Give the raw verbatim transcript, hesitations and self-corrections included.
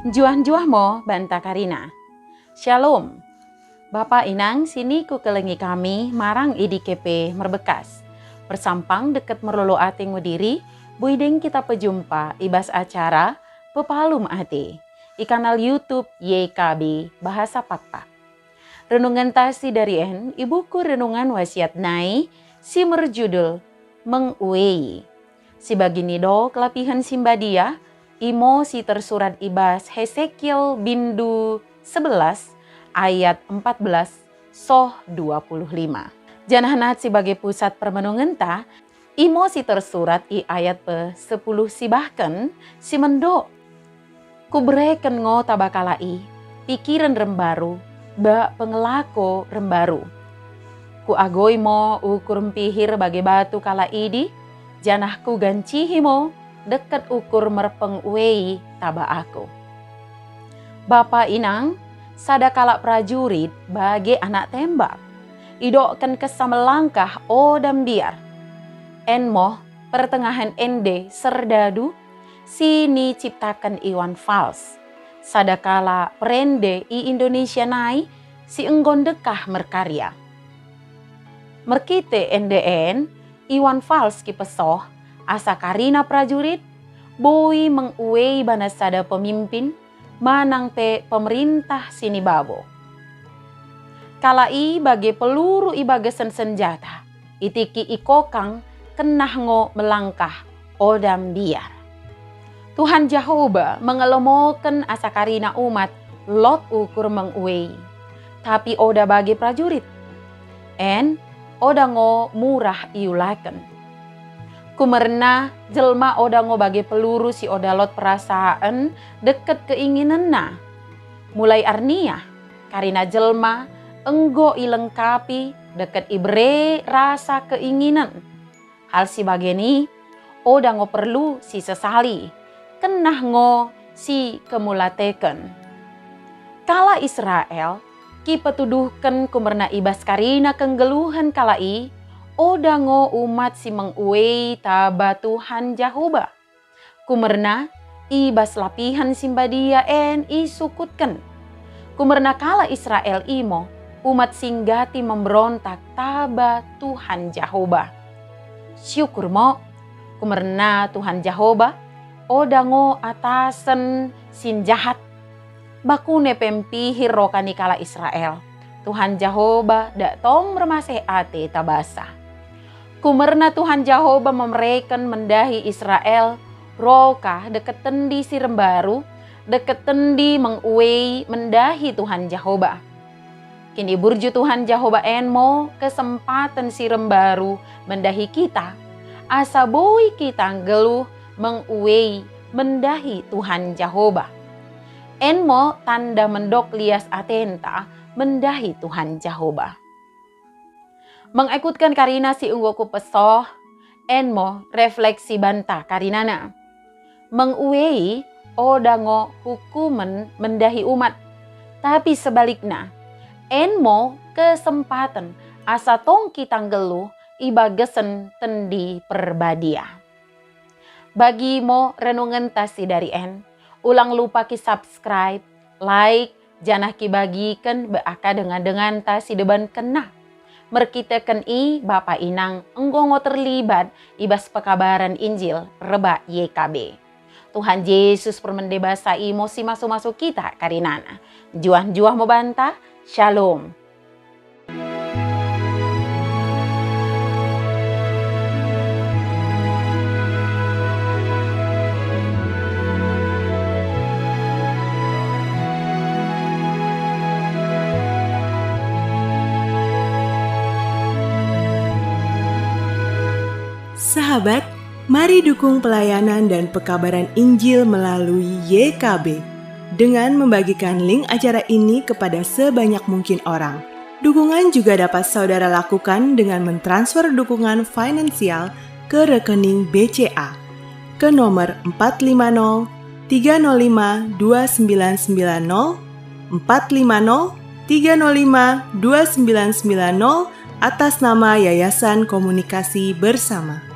Njuah-njuah mo banta karina. Shalom. Bapa inang si nikukelengi kami marang i D K P Merbekas. Persampang deket merlolo ate ngo diri, buideng kita pejumpa i bas acara Pepalum Ate i kanal YouTube Y K B Bahasa Pakpak. Renungenta si dari en i buku Renungan Wasiat nai si merjudul Menguei. Si bagini do kelapihen si mbadia, imo si tersurat i bas Hesekiel bindu sebelas ayat empat belas soh dua puluh lima. Janah nat si bage pusat permenungenta, imo si tersurat i ayat pe sepuluh si bahken si mendok. Kubereken ngo taba kalak i pikiren rembaru, bak pengelako rembaru. Kuagoi mo ukur mpihir bage batu kalak idi, janah kugancihi mo deket ukur merpeng uei taba aku. Bapa inang, sada kalak prajurit bage anak tembak. Idokken kesa melangkah oda mbiar. En moh pertengahen ende serdadu si niciptaken Iwan Fals, sada kalak perende i Indonesia nai si enggo ndekah merkarya. Merkite ende en, Iwan Fals kipesoh asa karina prajurit boi menguei bana sada pemimpin manang pe pemerintah si nibabo. Kalak i bage peluru i bagasen senjata, itiki ikokang, kenah ngo melangkah, oda mbiar. Tuhan Jehoba mengelemoken asa karina umat lot ukur menguei, tapi oda bage prajurit. En, oda ngo murah iulaken. Kumerna jelma oda ngo bage peluru si oda lot perasaen deket keinginenna. Mulai arnia, karina jelma enggo ilengkapi deket ibere rasa keinginen. Hal si bageni oda ngo perlu si sesali, kenah ngo si kemulateken. Kalak Israel kipetuduhken kumerna i bas karina kenggeluhen kalak i, oda ngo umat si menguei taba Tuhan Jehoba. Kumerna, i bas lapihen si mbadia en isukutken. Kumerna kalak Israel imo, umat si nggati memberontak taba Tuhan Jehoba. Syukur mo, kumerna Tuhan Jehoba, oda ngo atasen si njahat. Bakune pe mpihir roka ni kalak Israel. Tuhan Jehoba dak tong mermaseh ate tabasa. Kumerna Tuhan Jehoba memereken mendahi Israel roka deket tendi si rembaru, deket tendi menguei mendahi Tuhan Jehoba. Kiniburju Tuhan Jehoba en mo kesempaten si rembaru mendahi kita, asa boi kita nggeluh menguei mendahi Tuhan Jehoba. En mo tanda mendok lias atenta mendahi Tuhan Jehoba. Mengekutken karina si enggo kupesoh, en mo refleksi banta karinana. Menguei oda ngo hukumen mendahi umat, tapi sebalikna, en mo kesempaten asa tong kita nggeluh i bagasen tendi perbadia. Bagi mo renungenta si dari en, ulang lupa ki subscribe, like, janah kibagiken bak dengan-denganta si debankenna. Merkiteken i, bapa inang enggo ngo terlibat i bas pekabaren Injil rebak Y K B. Tuhan Jesus permende basa imo si masu-masu kita karinana. Njuah-njuah mo banta. Shalom. Sahabat, mari dukung pelayanan dan pekabaran Injil melalui Y K B dengan membagikan link acara ini kepada sebanyak mungkin orang. Dukungan juga dapat saudara lakukan dengan mentransfer dukungan finansial ke rekening B C A ke nomor empat lima nol tiga nol lima dua sembilan sembilan nol, empat lima nol tiga nol lima dua sembilan sembilan nol, atas nama Yayasan Komunikasi Bersama.